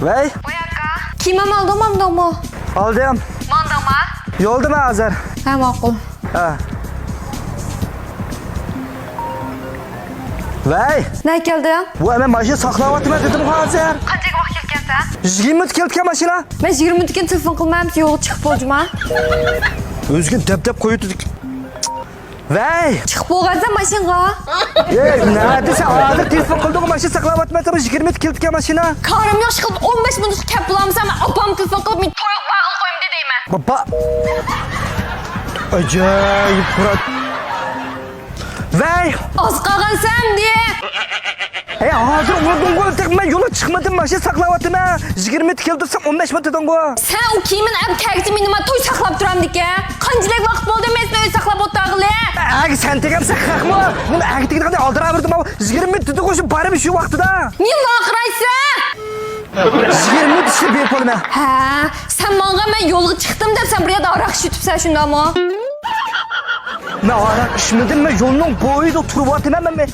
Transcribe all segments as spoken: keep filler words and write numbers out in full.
ۋەي. ۋەي ئاكا. كىيىم ئالدىڭمۇ، ئالمىدىڭمۇ؟ ئالدىم. ماڭدىڭما؟ يولدىمەن ھازىر. ھە، ماقۇل. ھە. ۋەي. نەگە كەلدىڭ؟ ۋە، مەن ماشىنا ساقلاۋاتىمەن دېدىمغۇ ھازىر. قانچىلىك ۋاقىت كەلگەنسەن؟ يىگىرمە مىنۇت كېلىدىكەن ماشىنا. مەن يىگىرمە مىنۇتتىن تېلېفون قىلمايمىز، يولغا چىقىپ بولجىما؟ ئۆزىگە دەپ-دەپ قويۇۋېتىدۇ. ۋەي! چىقىپ بولغانسەن ماشىنىغا. ئەي، نەدە سەن ھازىر تېلېفون قىلدىڭغۇ، ماشىنا ساقلاۋاتىمەن، يىگىرمە مىنۇت كېلىدىكەن ماشىنا. كارىم يوق، ئىشقىلىپ ئون بەش مىنۇتقا كەپ بولالمىسام، مەن ئاپامغا تېلېفون قىلىپ، مېنى تويغا بارغىلى قويمىدى دەيمەن. بابا! ئاجايىپ بۇرات. ۋەي! ئاز قالغانسەن ئەمدى. ئەي، ھازىر ئۇردۇڭغۇ، تېخى مەن يولغا چىقمىدىم، ماشىنا ساقلاۋاتىمەن. يىگىرمە مىنۇت كېلىپ تۇرسام، ئون بەش مىنۇت دېدىڭغۇ. سەن ئۇ كىيىمىنى ئەپ كەلگۈچە مېنى مانا توي ساقلاپ تۇرامدىكەن. قانچىلىك ۋاقىت بولدى مەن سېنى ئۆي ساقلاپ ئولتۇرغىلى؟ ئەگە سەن دېگەنسەن خەقمۇ؟ نېمە ئەگە دېگەن ئالدىراپ بېرىدىمۇ؟ يىگىرمە مىنۇت دېدىغۇ، شۇ بارىمەن شۇ ۋاقتىدا. نېمە ۋارقىرايسەن؟ يىگىرمە مىنۇت ئىچىدە بېرىپ بولىمەن. ھە، سەن ماڭغان مەن يولغا چىقتىم دەپ سەن بۇ يەردە ھاراق ئىچىۋېتىپسەن، شۇنداقمۇ؟ مەن ھاراق ئىچمىدىم، مەن يولنىڭ بويىدا تۇرۇۋاتىمەن مەن.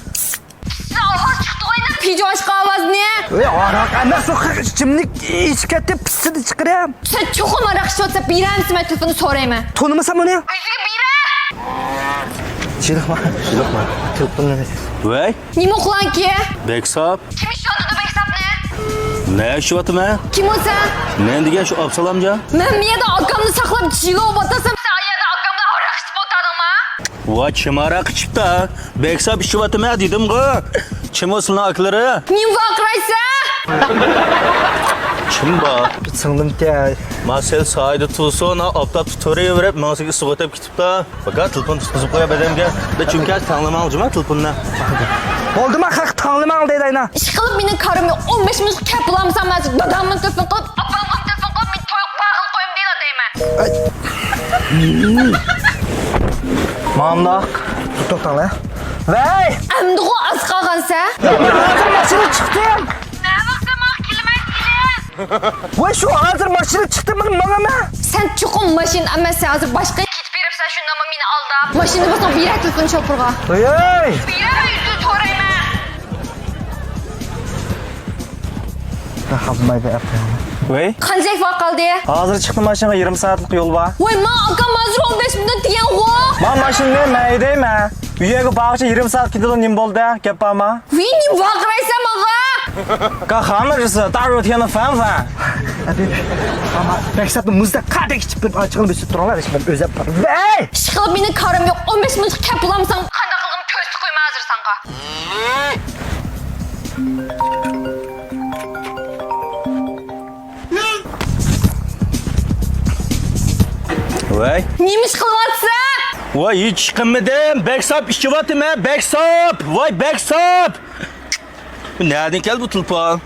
سەن ئاۋاز چىقتىغۇ ئەينەن پىجۇ ئاچقان ئاۋازنى. ئەي، ھاراق ئەمەس، ئۇ خەق ئىچىملىك ئىچىپ كەتتى، پىسسىدە چىقىرىم. سەن چوقۇم ھاراق ئىچىۋاتسا بېرەمسەن، مەن تېلېفوننى سورايمەن. تونۇمىسام ئۇنى. ئۆزىگە بېرە. شۇنداقما؟ شۇنداقما؟ تېلېفوننى. ۋەي. نېمە ئوقۇلانكى؟ بەكساپ. كىم ئىشلىتىدۇ بەكساپنى؟ نەگە ئىشلىۋاتىمەن؟ كىم ئۇ سەن؟ مەن دېگەن شۇ ئابسالامجان. مەن بۇ يەردە ئاكامنى ساقلاپ جىلە بولۇۋاتىمەن، سەن ئايەردە ئاكام بىلەن ھاراق ئىچىپ ئولتۇردۇڭما؟ ۋاي، كىم ھاراق ئىچىپتا؟ بەكساپ ئىچىۋاتىمەن دېدىمغۇ. كىم ئۇ سىلىنىڭ ئاكىلىرى؟ نېمە ۋارقىرايسەن؟ كىم بار؟ بىر سىڭلىمكەن. ما سەل سايدا تۇرسۇن، ھا، ئاپتاپتا تۇرۇۋېرىپ، ماڭا سىزگە ئىسسىق ئۆتۈپ كېتىپتا. باكا، تېلېفون تۇتقۇزۇپ قويا بەدەمگە. بىر چۈمكە تاڭلىماڭ جۇما تېلېفوننى. بولدىما، خەق تاڭلىماڭ دەيدۇ ئاينا. ئىشقىلىپ مېنىڭ كارىم يوق، ئون بەش مىنۇتقا كەپ بولالمىسام، مەن دادامغا تېلېفون قىلىپ، ئاپامغا تېلېفون قىلىپ، مېنى تويغا بارغىلى قويمىدى دەيمەن. مانداق. توختاڭلار. ۋەي! ئەمدىغۇ ئاز قالغانسەن. ھازىر ماشىنا چىقتىم. نەۋاقىتتا ماڭا كېلىمەن دېدىم. ۋاي، شۇ ھازىر ماشىنا چىقتىم، مانا ماڭىمەن. سەن چوقۇم ماشىنا ئەمەس، سەن ھازىر باشقا كېتىپ بېرىپسەن، شۇنداقمۇ مېنى ئالداپ. ماشىنا بولسا بېرە تېلېفون شوپۇرغا. ۋەي! بېرە ئۆزۈ سورايمەن. ۋەي. قانچىلىك ۋاقىت قالدى؟ ھازىر چىقتىم، ماشىنىغا يېرىم سائەتلىك يول بار. ۋاي، ما ئاكام ھازىر ئون بەش مىنۇت دېگەنغۇ. ما ماشىنىنى مەن ھەيدەيمەن. ئۇ يەرگە بارغۇچە يېرىم سائەت كېتىدۇ، نېمە بولدى؟ گەپ بارمۇ؟ ۋىي، نېمە ۋارقىرايسەن ماڭا؟ 干啥呢这是？大热天的，烦不烦？ ئەبى، ئەمما بەكساپنى مۇزدا قاردەك ئىچىپ بېرىپ، ئاچىقىنى بېسىپ تۇرۇڭلار، مەن ئۆزەپ بارىمەن. ۋەي! ئىشقىلىپ مېنىڭ كارىم يوق، ئون بەش مىنۇتقا كەپ بولالمىساڭ، قانداق قىلغىنىمنى كۆرسىتىپ قويىمەن ھازىر ساڭا. ۋەي. نېمە ئىش قىلىۋاتىسەن؟ ۋاي، ھېچ ئىش قىلمىدىم. بەكساپ ئىچىۋاتىمەن، بەكساپ. ۋاي، بەكساپ. نەدىن كەلدى بۇ تېلېفون؟